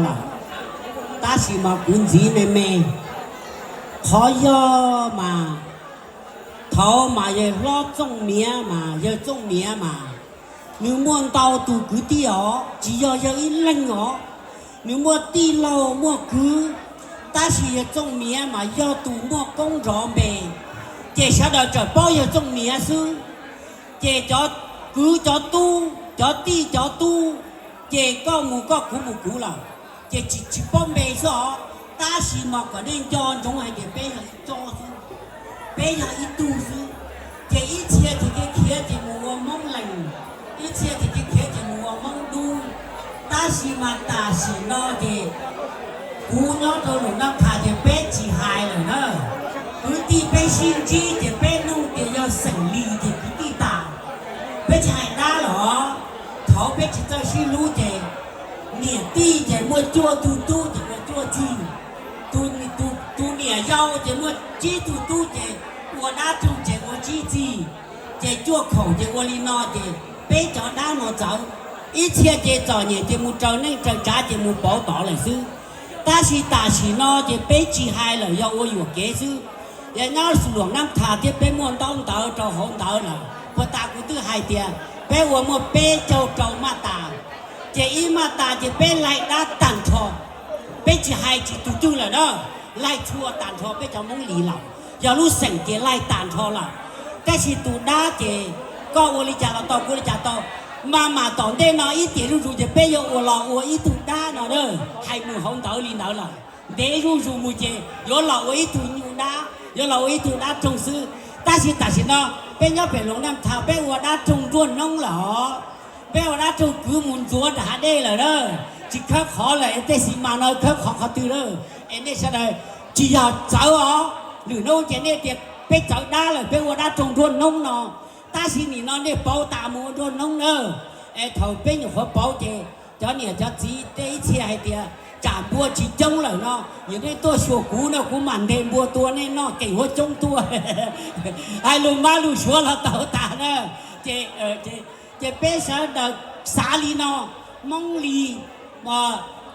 lawm, tab sis mas kuv ntxiv me me. Qhov yog mas, thaud mas yawg hlob Txooj Miav mas, yawg Txooj Miav mas, nws muaj ntau tus kwv tij os, tsis yog yawg ib leeg os. Nws muaj tij laug muaj kwv, tab sis yawg Txooj Miav mas yog tus muaj koob nrov npe, ces sawv daws txawm paub yawg Txooj Miav xwb. Ces cov kwv cov tub, cov tij cov tub, ces koj mus koj, kuv mus kuv lawm, ces tsis tsis paub npe xwb os. Tab sis mas kom nej nco ntsoov hais tias peb yog ib tsob xwb, peb yog ib tug xwb. Ces ib txhia ces khiav khiav ces mus ua Hmoob Lees, ib txhia ces khiav khiav ces mus ua Hmoob Dub. Tab sis mas tam sim no ces kuv nyob rau Loos Naj Thas ces peb tsis hais lawm na. Kwv tij peb sib ntsib ces peb nug tias yog xeem Lis ces kwv tij tas, peb tsis hais dab lawm os. Thaud peb tsis txawj sib hlub ces niam tij ces muaj cuaj tug tub ces ua cuaj txij, tus niam yau ces muaj tsib tug tub ces ua dab roog ces ua tsib txij, ces cuaj khaum ces ua li no ces peb cov dab no txawv. Ib txhia ces txom nyem ces mus raws neej raws tsav ces mus pauv tod lawm xwb. Tab sis tam sim no ces peb tsis hais lawm, yog ua yuam kev xwb. Yog nyob Loos Naj Thas thiab peb muaj ntaub ntawv rau hauv ntawv lawm, puag ta kuv twb hais tias peb ua muaj peb caug rau maj tas, ces ib maj tas ces peb laig dab tag nrho. Peb tsis hais tsis tus twg lawm na, laig txhua tag nrho peb cov Hmoob Lis lawm, yog lub xeem ces laig tag nrho lawm. Tab sis tus dab ces koj ua li cas los tau, kuv ua li cas tau. Mas mam tom ntej no ib tiam zuj zus ces peb yuav ua los ua ib tug dab no na, hais mus hauv ntawv li ntawd lawm. Ntev zuj zus mus ces yuav los ua ib tug nyuj dab, yuav los ua ib tug dab roog xwb. Tab sis tam sim no peb nyob pem Loos Naj Thas peb ua dab roog nruab hnub lawm os. Peb ua dab roog kwv mus ntxuav nram hav dej lawm na, tsis khawb qhov lawm es tej xi mas no khawb qhov qhov twg na. Es nej sawv daws tsis yog txawv os, lwm hnub ces nej tias peb txawv dab lawm, peb ua dab roog nruab hnub no. Tab sis nim no nej pauv tas mus ua nruab hnub na. Es thaum peb nyuam qhuav pauv ces cov niam cov txiv tej ib txhia hais tias tsam npua tsis coob lawm no, yog nej tuaj xyuas kuv no kuv mam ntes npua tua nej noj keem huab coob tuaj. Hais lus mab lus suav los tau tas na. Ces, ces peb sawv daws xav li no, Hmoob Lis,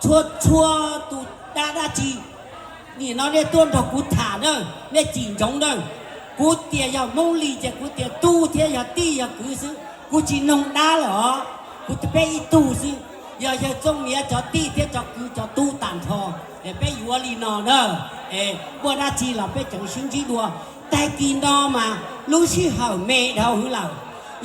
txhua txhua tus dab dab tsi, nim no nej tuaj nrog kuv tham na, nej cim ntsoov na. Kuv tias yog Hmoob Lis ces kuv tias tub thiab yog tij yog kwv xwb, kuv tsis noog dab lawm os, kuv tias peb ib tug xwb. Yog yawg Txooj Miav cov tij thiab cov kwv cov tub tag nrho, es peb yuav li no na. Muaj dab tsi los peb tseem sib ntsib dua. Tag kis no mas lub sij hawm me dhau hwv lawm,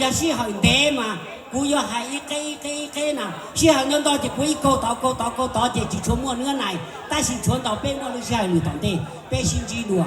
yog sij hawm ntev mas kuv yuav hais ib qeb ib qeb ib qeb na. Sij hawm ntau ntau ces kuv ib kaug tod kaug tod kaug tod ces tsis tshua muaj nuab nais, tab sis tshuav ntau peb muaj lub sij hawm lwm tom ntej peb sib ntsib dua.